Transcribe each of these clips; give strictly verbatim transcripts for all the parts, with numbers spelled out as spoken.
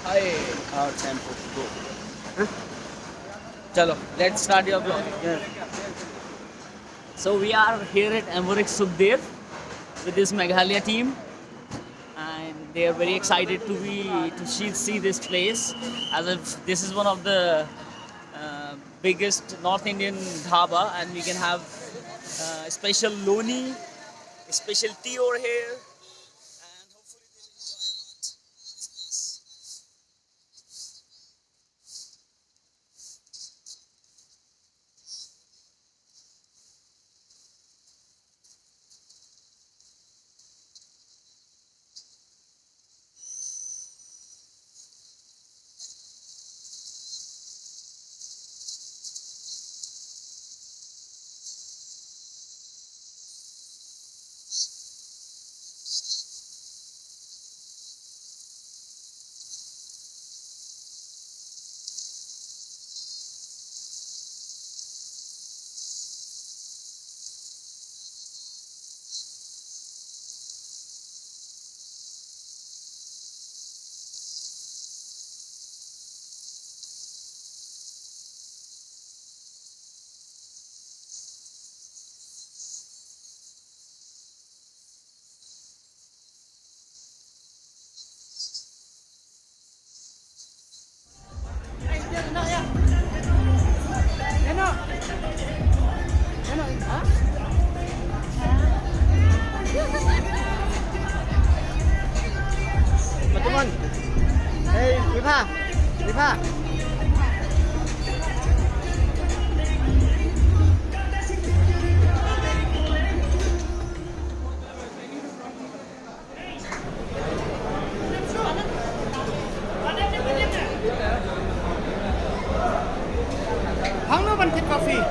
Hi. Our tempo to go. Chalo, let's start your vlog. Yes. So we are here at Emborek Sukhdev with this Meghalaya team, and they are very excited to be to see, see this place, as if this is one of the uh, biggest North Indian dhaba, and we can have uh, special loni, special tea over here, and hopefully they'll enjoy a lot. Come on. Hey, Rifa. Rifa. Hangno ban kit coffee?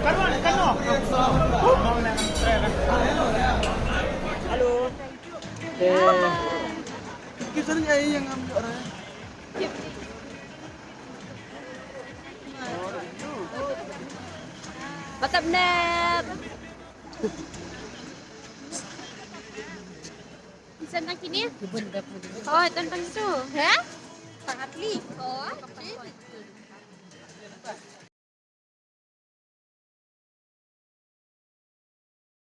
Kano, kano? Hello. Kisan ai yang am. Batap nep. Isan tang kini? Oh, tang tang tu. He? Tang atli. Oh, okay.